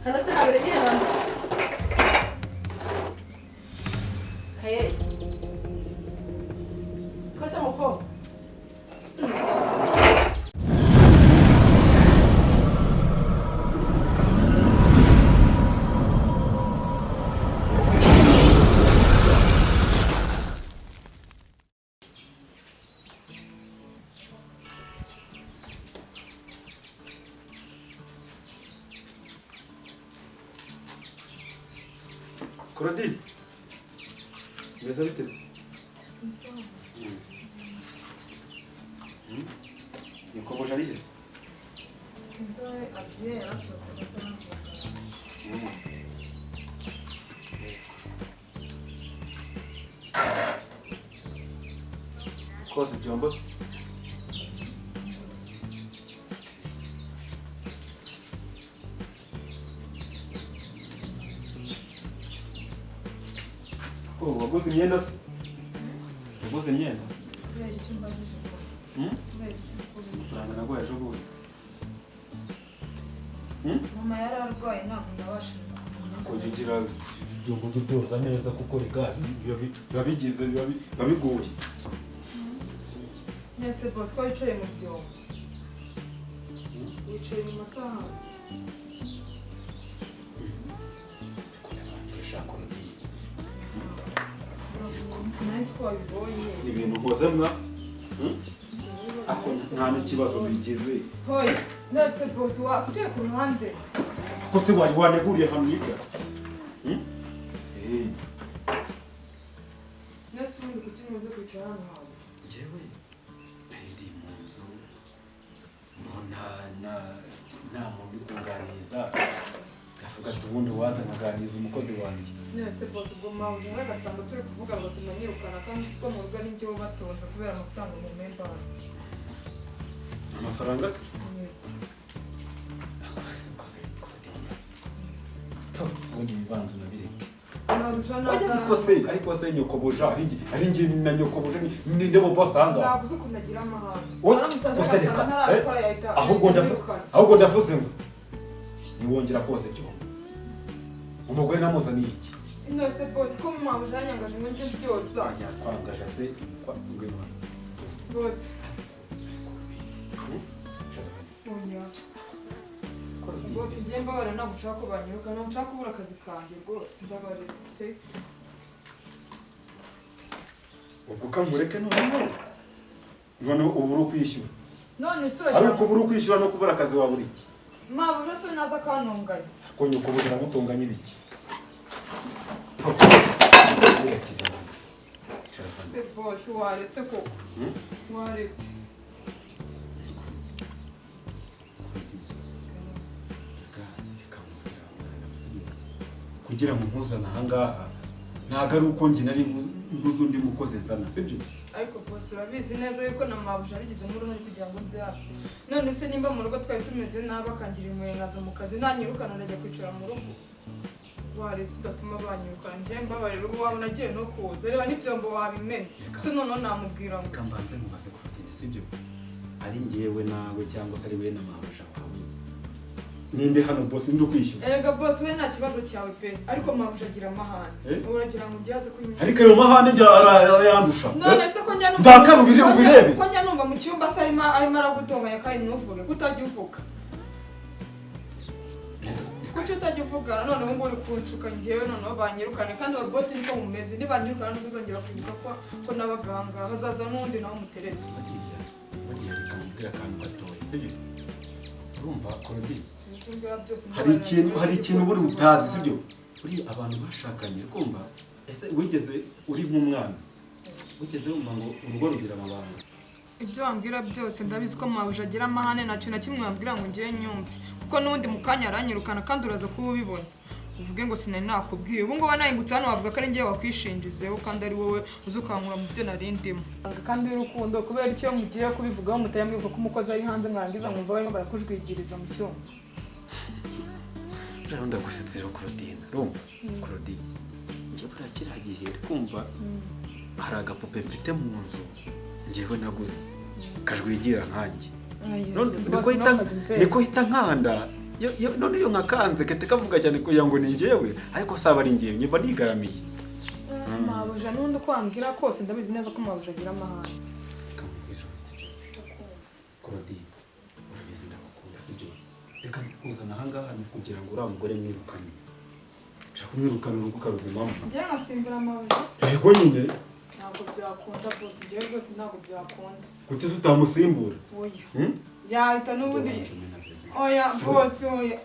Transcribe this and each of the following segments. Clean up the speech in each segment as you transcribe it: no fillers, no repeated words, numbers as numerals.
Hano se habereye hano. Kaye. Kosa muko. Claudine, meze bite se? Nikoboje ari se? Koza ibyombo se? Oh, waguze imyenda se? Waguze imyenda? Amafaranga naguhaye ejo bundi. Mama yari arwaye ntabwo nabashije kumenya. Kujya ugira ibyombo byo byoza neza kuko rega biba bigize biba bigoye. Nese boss ko wicaye mu byombo. Wicaye mu masahani. Ni ibintu nkoze mwa ako nta n'ikibazo bigize. Hoya, nese boss wakuciye ku ruhande. Ko se wari waneguriye hamwe hirya? Nese ubundi kuki muze kwicara hano hanze? Njyewe nari ndi mu nzu mbona nta muntu uri kunganiriza, ndavuga ati ubundi waza nkaganiriza umukozi wanjye. Nese boss ubwo mpamvu umwe agasanga turi kuvuga ngo tumanyirukana kandi uzi ko mu rugo ari njye ubatonze kubera amafaranga mu memba. Amafaranga se? Ubundi ibibanza unabireke. Ariko se nyokobuja ari njye na nyokobuja ninde bo basanga. Ntabwo uzi ukuntu agira amahane. Ahubwo ndavuze ngo niwongera koza ibyombo. Umugore namuzaniye iki? Nose boss ko mama yanyangaje ngo njye byoza. Yakwangaje se ngwino. Boss. Oya. Boss njye mbabara ntabwo nshaka ko banyiruka, ntabwo nshaka kubura akazi kanjye rwose ndabarira pe. Ubwo kamureke noneho. Noneho ubura ukwishyura. None isura ariko ubura ukwishyura no kubura akazi wabura iki? Mama se naza kantunganya. Ko nyoko bugira gutunganya ibiki? Se boss waretse koko. Waretse. Kugira ngo nkuzane aha ngaha ntabwo ari uko njye nari mbuze undi mukozi nzana, sibyo? Ariko boss urabizi neza yuko na mabuja abigizemo uruhare kugira ngo nze hano. None se nimba mu rugo twari tumeze nabi akangira impuhwe nkaza mu kazi nanyirukana ndajya kwicara mu rugo. Waretse udatuma banyirukana njye mbabarira ubu wabona agiye no kuza reba n'ibyombo wabimena. Se noneho namubwira ngo reka mbanze nkubaze Claudine, sibyo? Ari njyewe nawe cyangwa se ari we na mabuja wawe? Ninde hano boss ndi ukwishyura? Erega boss we nta kibazo cyawe pe, ariko mabuja agira amahane. Uragira ngo ujyaze kunywa. Ariko ayo mahane njye arayandusha. None se ko njya numva Ndakarubire ubirebe. Ko njya numva mu cyumba se arimo aragutonganya kandi ntuvuge, kutajya uvuga. Kuki utajya uvuga? Noneho ngo uri kunshuka njyewe noneho banyirukane kandi aba boss niko mumeze, nibanyirukana nubwo uzongera kwibuka ko n'abaganga hazaza n'undi nawe umuterete. Bagiye reka mubwire akantu gatoya, sibyo? Urumva Claudine? Hari ikintu buri utazi, sibyo? Uri abantu bashakanye kumva ese wigeze uri nk'umwana wigeze wumva ngo urugo rugira amabanga? Ibyo wambwira byose ndabizi ko mabuja agira amahane, nta kintu na kimwe wambwira ngo ngiye nyumve kuko n'ubundi mu kanya aranyirukana kandi uraza kuba ubibona uvuge ngo sinari nakubwiye. Ubu ngubu nahingutse hano wavuga ko ari ngiye wakwishingizeho kandi ari wowe uza ukankura mu byo nari ndimo. Kandi urukundo kubera icyo mugiye kubivugaho mutayamwibuka ko umukozi ari hanze mwarangiza mwumva barimo barakujwigiriza mu cyumba. Rero ndagusetse rero Claudine, urumva? Claudine, njye buriya kiriya gihe kumva hari agapupe mfite mu nzu njyewe naguze kajwigira nkanjye. None niko hita nkanda None iyo nkakanze kete kavuga cyane kugira ngo ni njyewe, ariko saba ari njyewe, nyimba nigaramiye. Mabuja n'undi uko wambwira kose ndabizi neza ko mabuja agira amahane. Reka nkubwire rero, sibyo? Claudine, urabizi ndagukunda, sibyo? Reka kuzana ahangaha ni kugira ngo uriya mugore mwirukanye. Nshaka kumwirukana urugo ukarugumamo. Njyewe nkasimbura mabuja se? Yego nyine. Ntabwo byakunda bose, njyewe rwose ntabwo byakunda. Kuki se utamusimbura? Oya. Hmm? Yahita n'ubundi. Oya bose, oya.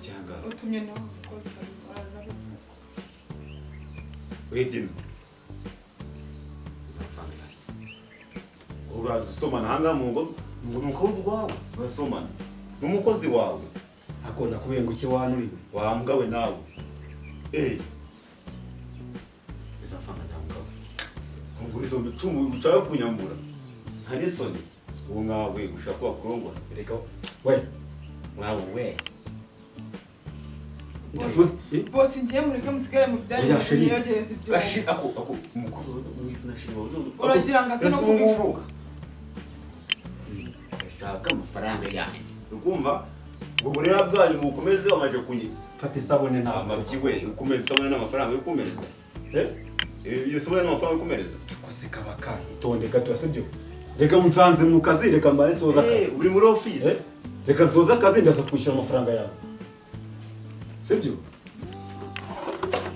Cyangwa Utumye nawe umukozi aranabivuga. We Dino, uzafanga yanjye. Uraza usomana ahangaha mu ngo ni umukobwa wawe, urasomana n'umukozi wawe. Ako nakubwiye ngo iki wanuriwe? Wambwa we nawe. Uzafanga cyangwa ubwo izo bicumu ushaka kunyambura. Nta n'isoni. Ubu nkawe ushaka kuba kurongora. Reka we. Mwawe we. Ndavuze. Bose njyewe mureke musigare mu byanyu Oya, chérie. mwiyogereze ibyo. Gashi ako ako umukozi w'izina shiri wawe. Uragira ngo aze no kubivuga. Ndashaka amafaranga yanjye. Ukumva? Ubwo burera bwanyu bukomeze wamaje kunyi. Fata isabune ntabwo. Amabyi we ukomeze isabune n'amafaranga yo kumereza. Iyo sabune n'amafaranga yo kumereza. Akose kabaka itonde gato, sibyo? Reka unsanze mu kazi, reka mbare nsoza akazi. Uri muri office. Reka nsoza akazi ndaza kwishyura amafaranga yawe. Sibyo?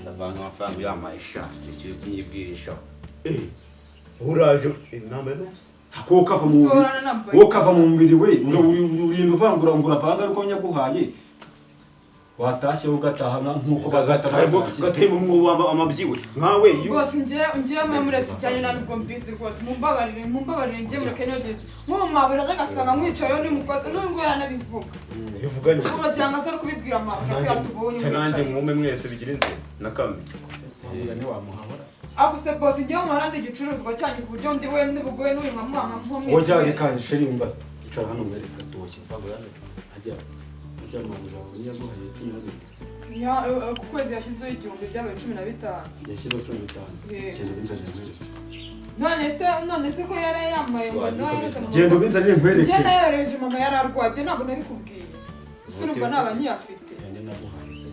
Ndavanga amafaranga yampaye sha, icyo kunyibwirisha. Uraje inama yose. Ako kava mu mubiri. Sohorana nambaye. Wowe kava mu mubiri we, urinda uvangura ngo urapanga ariko nyaguhaye. Watashye ugataha nkuko bagata gateye mu mwobo amabyiwe. Nkawe iyo Rwose njyewe muretse ibyanyu nta nubwo mbizi rwose, mumbabarire njyewe mureke niyogeze. Nk'ubu mabuja agasanga mwicayeho n'umukobwa n'ubwo yaranabivuga. bivuganye. Uragira ngo aze no kubibwira mabuja ko yatubonye Nanjye mwicaye. mwume mwese bigira inzira na kamwe. Ni wamuhabura. Ako se bose njyewe muharande igicuruzwa cyanyu ku buryo ndi we ndibugoye n'uyu nkamuha nkamuha mwese. Oya reka sheri mbaza. Icara hano mwereke gatoya. Ajya. Ajya mabuja wawe yaguhaye 12. Ya, ku kwezi yashyizeho 1000 byabaye 15. Yashyizeho 15. Yego. Genda ubinzanire nkwereke. None se ko yari yambaye ngo nohereje mama. Genda ubinzanire nkwereke. Njye nayohereje mama yari arwaye, ibyo ntabwo nabikubwiye. Ese urumva naba nkiyafite. Genda naguhaye se.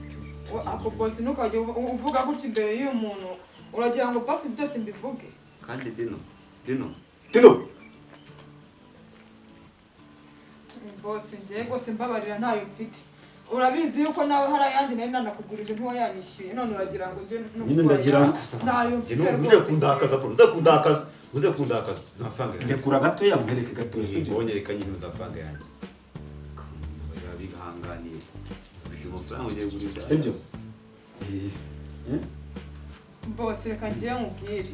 Ako bose ntukajye uvuga gutya imbere y'uyu muntu. Uragira ngo basi byose mbivuge. Kandi Dino, Dino, Dino. Bose njye rwose mbabarira ntayo mfite. Urabizi yuko nawe hari ayandi nari nanakugurije ntiwayanyishyuye, none uragira ngo njye Nyine ndagira ntayo mfite Dino, rwose. uze kundakaza bro, uze kundakaza, uze kundakaza. Amafaranga yanjye. Ndekura gatoya mwereke gatoya, sibyo? Mbonye nyine amafaranga yanjye. Bihanganiye. Uyu mafaranga ugiye kugurira. Sibyo? Bose reka njye nkubwire.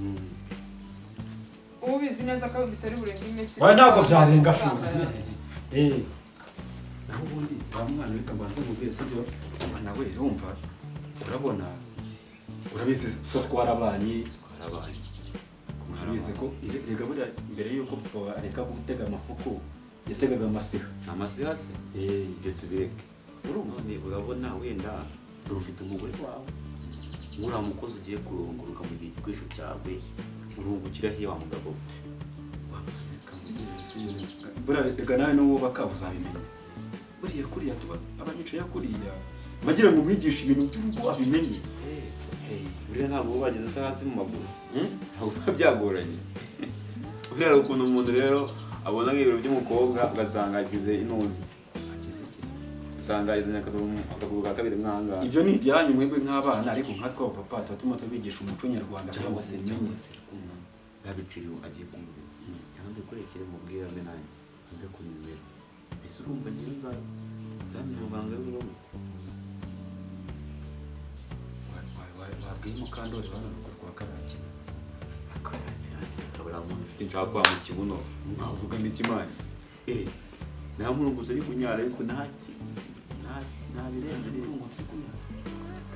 Ubizi neza ko bitari burenga iminsi. Oya ntabwo byarenga shu. Naho ubundi wa mwana reka mbanze nkubwire, sibyo? Mwana we urumva urabona urabizi so twarabanye. Urabizi ko rega buriya mbere yuko papa areka gutega amafuku yategaga amasiha. Amasiha se? Ibyo tubireke. Urumva? None urabona wenda ufite umugore wawe. Uriya mukozi ugiye kurongora ukamugira igikoresho cyawe, urungukira he wa mugabo? Buriya rega nawe n'uwubaka uzabimenya. Buriya kuriya tuba abanyica ya kuriya bagira ngo umwigishe ibintu by'urugo abimenye. Buriya ntabwo bageze se hasi mu maguru. Ntabwo biba byagoranye. Buriya ukuntu umuntu rero abona nk'ibiro by'umukobwa ugasanga agize intuzi. Usanga izanye akaguru ka kabiri mwanga. Ibyo ni ibyanyu mwebwe nk'abana, ariko nkatwe abapapa tuba turimo tubigisha umuco nyarwanda cyangwa se umenye. Yabiciriwe agiye kumubwira. Cyangwa mbikorekere mubwire abe nanjye. Nde kunyumira. Ese urumva ngiye nzamenya amabanga y'urugo gute? Wabwiye Mukandori hano urugo rwa Karake. Kabura umuntu ufite inshaka mu kibuno mwavuga n'ikimani. Nta muntu gusa ari kunyara ariko nta birenze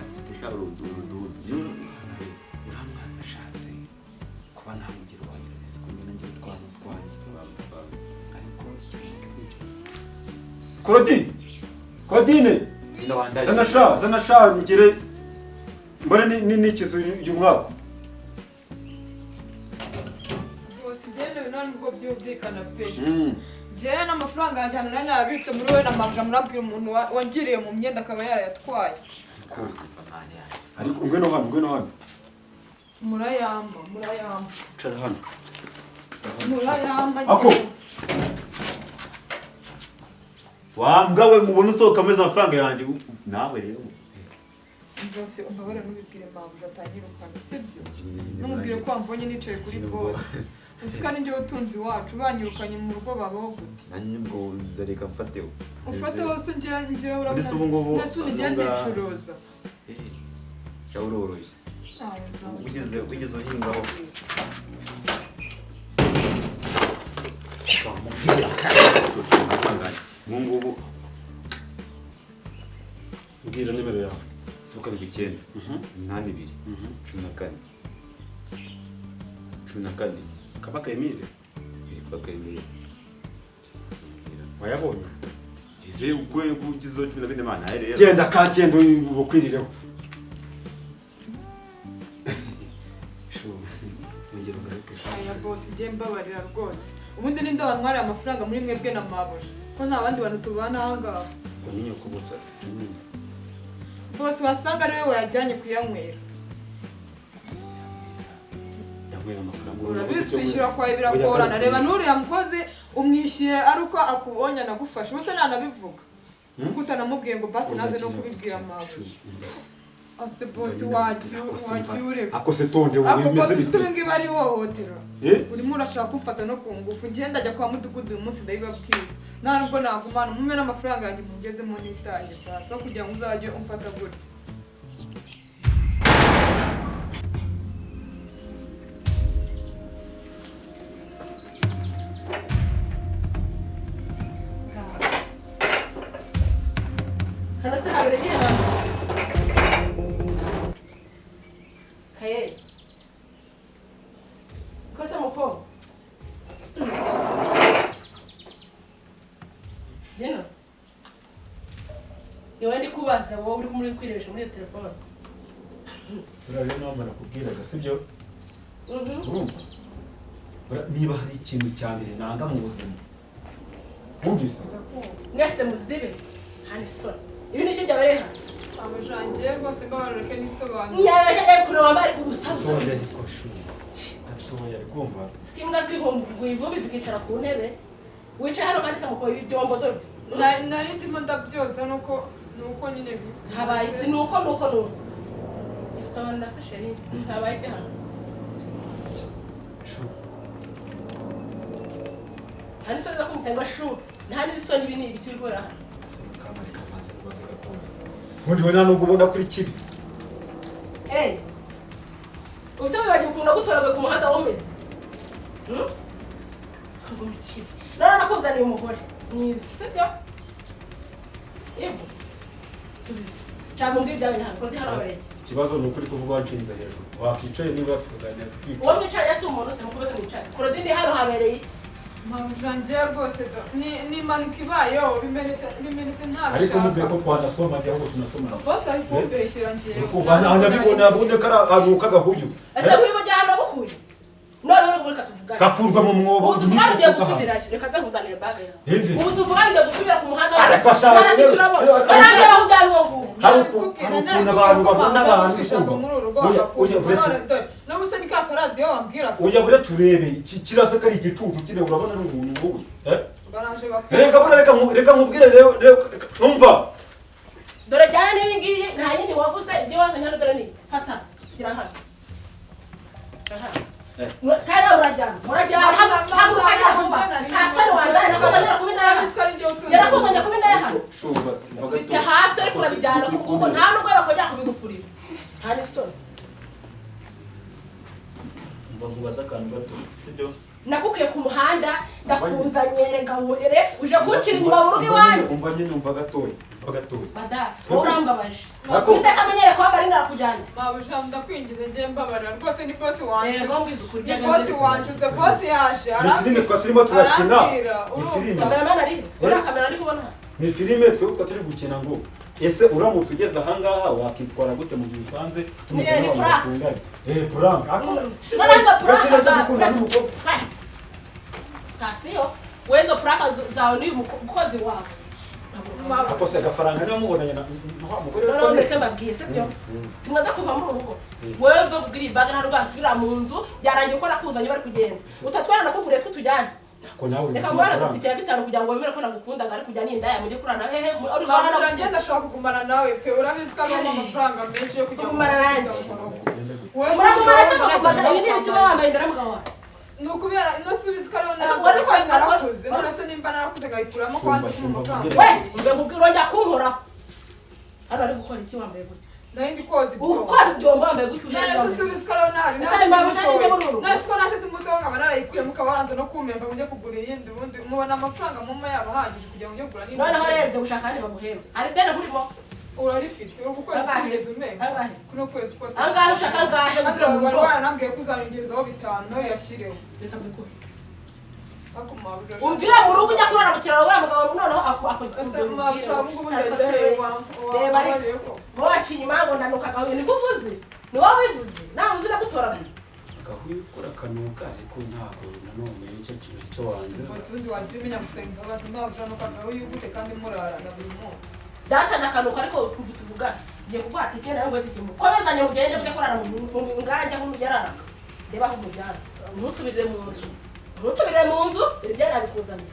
afite sharo ududu. Uramwana ashatse kuba nta mugero wanjye kumwe nanjye twana twanjye ariko Claudine, Claudine, zana sha ngire mbone ni nikizu uyu mwaka. Bose njyewe nta nubwo byumvikana pe. Njyewe n'amafaranga yanjye hano nari nayabitse muri wowe na mabuja, murabwira umuntu wangiriye mu myenda akaba yarayatwaye. Ariko ngwino hano, ngwino hano. Murayamba, murayamba. Cara hano. Murayamba. Ako. Njyewe. Wa mbwa we, mubona usohoka ameze amafaranga yanjye nawe rero. Mvose, umbabare ntubibwire mabuja atanyirukana, sibyo? Numubwire ko wambonye nicaye kuri boss. Uzi ko ari njyewe utunze iwacu, banyirukanye mu rugo babaho gute? Nanjye ubwo zareka mfateho. Ufate hose, njyewe njyewe. Mbese ubu ngubu Ndetse ubu njyewe ndicuruza. Sha, uroroshye. Wigeze uhingaho? Ubu ngubu. Mbwira nimero yawe. 0 7 8 2 14 14. Kabaka Emile. Kabaka Emile. Wayabonye? Ese ukwe kugizeho 14 mana rero. Genda ka, genda bukwirireho. Shu, ongera ugaruke shu. Aya boss, njye mbabarira rwose. Ubundi ninde wantwariye amafaranga muri mwebwe na mabuja, ko nta bandi bantu tubana aha ngaha? Ngo ni nyoko gusa, ni nyoko. Boss, wasanga ari we wayajyanye kuyanywera. Yanywera amafaranga? Urabizi kwishyura kwawe biragorana. Reba n'uriya mukozi umwishyuye ari uko akubonye anagufasha, ubuse nanabivuga kuko utanamubwiye ngo basi naze no kubibwira mabuja. Ase boss, wagiye wagiye ureka. Ako se tonde, wowe Ako bimeze boss, uzi ko bite? ibi ngibi ari ihohotera. Eh? Urimo urashaka kumfata no ku ngufu. Njye ndajya kwa mudugudu uyu munsi, ndabibabwira. Nta nubwo nagumana, mume n'amafaranga yanjye mungezemo nitahire basi, aho kugira ngo uzajye umfata gutya. Hano se habereye hano? Kaye. Ko se muko? Dino. Ni wowe ndi kubaza, wowe uri muri kwirebesha muri iyo telefone. Buriya rero mpamvu nakubwiraga, sibyo? Urumva? Niba hari ikintu cya mbere nanga mu buzima, wumvise? Mwese muzibe. Hano isoni. Ibi ni iki byabereye hano? Abajangiye rwose, mbabarira nisobanura. Nyabaye kure wambare ubusa busa. Tonde ariko shu, gatoya, ari kumva. Siko imbwa zihumbuye ivumbi zikicara ku ntebe. Wicaye hano kandi se muko ibi byombo dore. Nari ndimo ndabyoza, nuko nyine Habaye iki? Nuko. Nsobanura se chérie. Habaye iki hano? Shu. Nta n'isoni zo kumwita ngo shu. Nta n'isoni, ibi ni ibiki biri kubera hano? Se mukamare, kabanza kubaza gatoya. Ubundi we nta nubwo ubona kuri kibi? Eh. Ubuse wibagiwe ukuntu nagutoraguye ku muhanda womeze? Hmm? Ngo ni kibi. None nakuzaniye umugore mwiza, sibyo? Yego. Subiza. Cyangwa umbwire ibyawe hano, ko ndi hano habereye iki? Ikibazo ni ukuri kuvuga wanshinze hejuru. Wakicaye niba tukaganira twicaye. Uwo mwicaye ese umuntu se mukomeze mwicaye. Claudine, hano habereye iki? Mabujangiye rwose ni impanuka ibayeho, bimenetse bimenetse. Ariko mubwiye ko Ntabishaka. twanasoma ahubwo tunasomana. Boss ari kumbeshyera ngewe. Anabibona abone ko ari akantu k'agahuyu. Ese wibagiwe ahantu wagukuye? None uri reka tuvugane. Gakurwa mu mwobo. Ubu tuvugane ugiye gusubirayo. Reka nze nkuzanire bag yawe. Hindi. Ubu tuvugane ugiye gusubira ku muhanda. Ariko ashaka Nta kintu urabona. Nta aho byari uwo nguwo. Hari ukuntu abantu babona abantu ijambo muri uru rugo. Oya, oya, N'ubu se ni ka karadiyo wambwira? Oya, buriya turebe iki kirasa ko ari igicucu kire, urabona ari umuntu wowe, eh? Baraje. Reka buriya, reka nkubwire rero, reka numva. Dore jyana n'ibi ngibi, nta yindi waguze, ibyo wazanye hano dore ni fata, gira hano. Gira hano. Eh. Kandi nawe urajyana, urajyana, haguruka jya vuba. Nta soni wajyana, nakuzanira kuba indaya hano. Yarakuzanye kuba indaya hano. Shumba, umva gato. Bite hasi ariko urabijyana kuko nta nubwo bakongera kubigufurira. Nta n'isoni. Umva nkubaze akantu gato, sibyo? Nagukuye ku muhanda ndakuzanye, reka ere uje kuncira inyuma mu rugo iwanjye. Umva nyine, umva gatoya, umva gatoya. Mada, wowe urambabaje. Ako- Mise kamenyere kwambara inda kujyana. Mabuja, ndakwingize ngiye, mbabarira rwose, ni boss wanjye. Yego, ngwiza ukuri. Ni boss wanjye, boss yaje. Ni filime twa turimo turakina. Arambwira, Ni urumva? filime. Cameraman ari uriya kamera ari kubona. Ni filime twebwe twa turi gukina ngo ese uramutse ugeze ahangaha wakitwara gute mu gihe usanze tumeze Ni nk'abantu prank. bakundanye? Eh, prank. Noneho izo prank Gakiza za gukunda n'umukobwa. Kasiyo. Wezo puraka zawe n'uyu mukozi wawe. Ako se agafaranga niba mubonanye na wa mugore Noneho mureke mbabwiye, sibyo? Tumaze kuva muri uru rugo, wowe uve kugura iyi baga, ntabwo wasubira mu nzu. Byarangiye uko nakuzanye bari kugenda utatwara, nakuguriye two tujyane. Ko nawe uri Reka gukina nguhereze amafaranga. itike ya 5 kugira ngo wemere ko nagukundaga, ariko ujya n'indaya mujye kurana hehe uri Mabuja, kubana? njye ndashaka kugumana nawe pe. Urabizi ko avamo amafaranga menshi yo kujya Kugumana nanjye. Wowe. Muragumana se? Mukabaza ibi ni ibiki uba wambaye imbere y'umugabo wawe? Ni ukubera ino si ubizi ko ariho Ese naza wari kuko narakuze. None se nimba narakuze ngayikuramo, ko wanze Shumba, kumpa shumba, amafaranga? We, umve nkubwire, urongera kunkoraho hano. Ari gukora iki wambaye gutya? Nari ndi koza ibyombo. Ukoze ibyombo wambaye gutya? None se si ubizi ko ariho naje? Ese ni mabuja ninde muri uru rugo? None se ko naje ndi muto, nkaba narayikuyemo, ukaba waranze no kumpemba ngo njye kugura iyindi? Ubundi mubona amafaranga muma yaba ahagije kugira ngo njye kugura n'indi? Noneho rero ibyo gushaka ahandi baguhemba, hari ideni nkurimo? Urarifite ubu kwezi. Angahe? Kugeza umenya Angahe? Kuno kwezi kose. Angahe ushaka? Angahe? Kandi wari waranambwiye ko uzanyongerezaho 5, nawe yashyireho. Reka mbikuhe. Ariko mabuja, Umvira mu rugo, ujya kurara mu kiraro uriya mugabo noneho ese mabuja, ubu ngubu ndajya he? Reba ariko. Wambabariye ko Waciye inyuma ngo ndanuka agahuye, niko uvuze? Ni wowe wivuze nawe uzi ndagutoragura. Agahuye karakanuka, ariko ntabwo nanone nicyo kintu cyo wanziza. Bose ubundi wajya umenya gusenga imbabazi. Mabuja, nuko yugute kandi murarana buri munsi. Data ndakanuka, ariko kumva tuvugana, ngiye kuguha tike nawe ngo tike mukomezanye mugende mujye kurara mu ngange aho yararaga. Reba aho umujyana. Ntusubire mu nzu, ntusubire mu nzu, ibi byanabikuzaniye.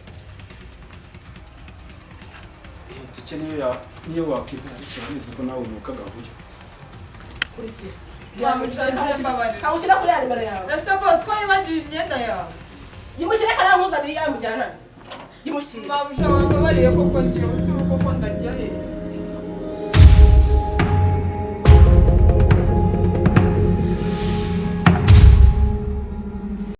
Iyo tike niyo ya niyo wakwibwira, ariko urabizi ko nawe unuka agahuye. Kurikira. Mabuja, nze mbabarira. Kawushyira kuri ya nimero yawe. Ese bose ko yibagiwe imyenda yawe? Yimushyire kariya nkuzaniye, iyawe mujyanane, yimushyire. Mabuja, wambabariye koko? Ngewe si